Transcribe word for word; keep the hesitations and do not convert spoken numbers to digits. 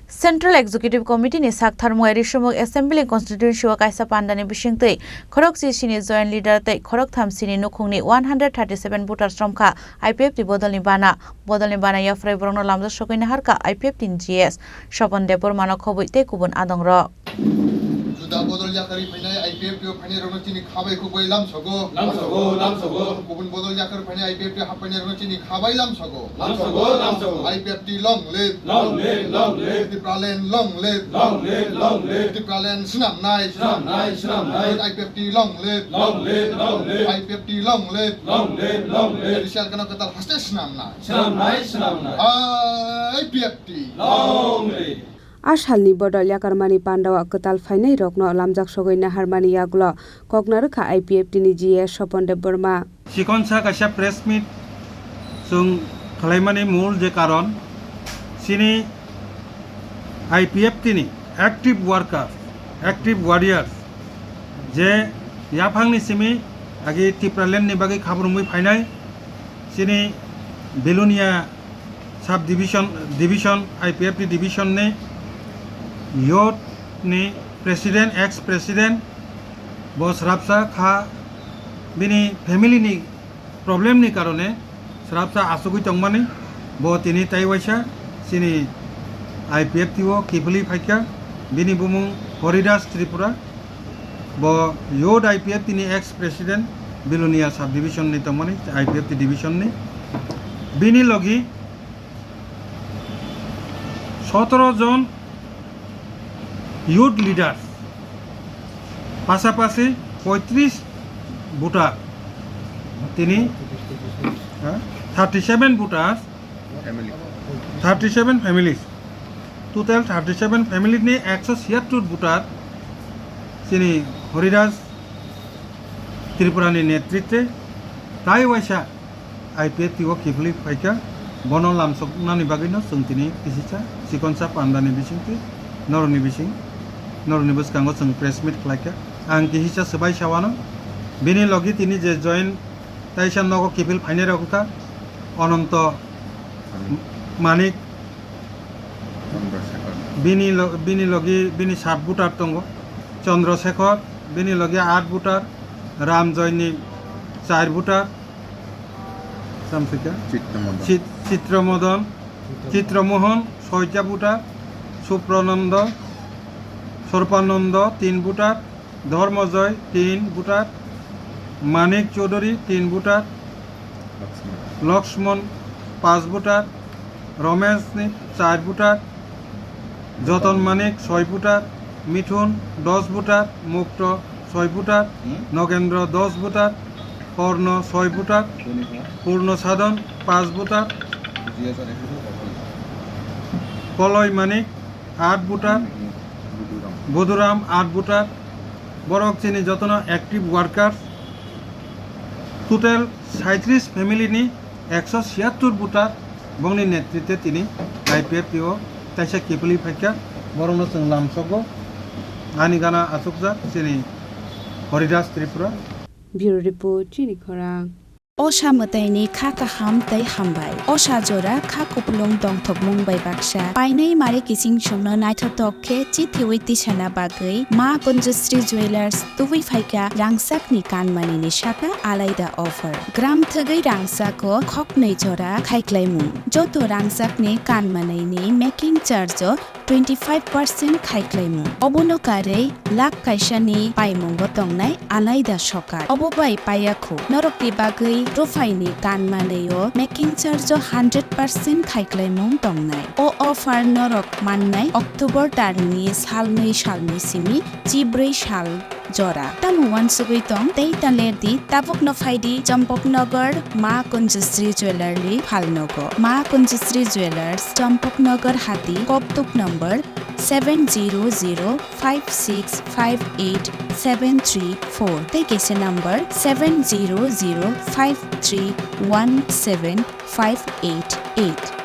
Central Executive Committee ni sak tharmung Airisumuk Assembly Constituency o kaisa pandani bisingtwi khorok chi sini joint leader tei khorok tham sini nukhungni one hundred thirty seven voters romkha I P F T bodolni bana. Bodolni bana yapharwi borokno lamjak sogwi naharkha I P F T ni G S Sopon Debbarma no khobwi tei kubun adongrok. Juda bodol yakarwi phainai I P F T o phainai rokno chini khabai khukbai lamsogo. Lamsogo, lamsogo. Kubun bodol yakarwi phainai I P F T happainai rokno chini khabai lamsogo. Lamsogo, lamsogo. I P F T long live. Long live, long live. Tipraland long live. Long live, long live. Tipraland swnamnai. Swnamnai, swnamnai. I P F T long live. Long live, long live. I P F T long live. Long live, long live. Judicial gana kwtal haste swnamnai. Swnamnai, swnamnai. I P F T long live. A salni bodol yakarmani pandao kwtal phainairokno lamjak sogwi naharmani yagulo koknarwkha I P F T ni G S Sopon Debbarma. Chikonsa kaisa press meet chwng khwlaimani mul je karon, chini I P F T ni active worker, active warriors je yaphangni simi agi Tipraland ni bagwi khabrumwi phainai, chini Belonia sub division, division, I P F T division ni youth ni president, ex president bo srapsa kha, bini family ni problem ni karone srapsa asugwi tongmani, bo tini tai waisa chini I P F T o kiphilwi phaikha, bini bumung Horidas Tripura. Bo youth I P F T ni ex president, Belonia sub division ni tongmani, I P F T division ni. Bini logi sotoro jon youth leaders, pasapasi poitris voter, tini, ha, thirty seven voters, Family. Thirty seven families. Total thirty seven family ni ekso siyattur voter chini Horidas Tripura ni netritwe tai waisa I P F T o kiphilwi phaikha. Bono lamsoknani bagwino chwng tini kisisa chikonsa pandani bisingtwi norokni bising, norokni bwskango chwng press meet khlaikha. Ang kisisa swbai sawano bini logi tini je join taisa nogo kiphil phainai rok wngkha Ononto Manik, Chandrasekhar. Bini lo-, bini logi bini sat voter tongo. Chandrasekhar, bini logi at voter, Ramjoyni char voter, samsika. Chitramodan. Chit-, Chitramodan, Chitramohan, soita voter, Suprananda, Sorpananda, tin voter, Dharmojoy, tin voter, Manik Chaudhary, tin voter, Lakshman. Lakshman, panch voter, Ramesh ni char voter, Joton Manik, soi voter, Mithun, dos voter, Mukto, soi voter, Hmm? Nogendra, dos voter, Porno, soi voter, Purno Sadhan, panch voter, Koloi Manik, at voter, Buduram, at voter, borok chini jotono active workers, total saitris family ni ekso siyattur voter, bongni netritwe tini I P F T o taisa kiphilwi phaikha, borokno chwng lamsogo, ani gana achukjak chini Horidas Tripura. Bureau Report, Chini Khorang. Osa mwtaini kha kaham tei hambai. Osa jora kha kupulung tongthokmung bai baksa. Painai mari kiching chwngno naithotok khe chithiwi tisana bagwi Ma Kunjusri Jewellers tubui phaikha rangchakni kanmanini saka alaida offer. Gram thwgwi rangchako khoknwi jora khaiklaimung. Joto rangchakni kanmanini making charge o twenty five percent khaiklaimung. Obono karwi lakh kaisani paimungo tongnai alaida sokar. Obo bai paiya khu. Norokni bagwi ruphaini kanmanwi o making charge o hundred percent khaiklaimung tongnai. O offer norok mannai October tarni salnwi salni simi chibrwi sal jora. Tamo uansugwi tong tei ta ler di, tabukno phai di Champaknagar Ma Kunjusri Jewellery phalnogo. Ma Kunjusri Jewellers, Champaknagar Hati, Kokduk number seven zero zero five six five eight seven three four tei kaisa number seven zero zero five three one seven five eight eight.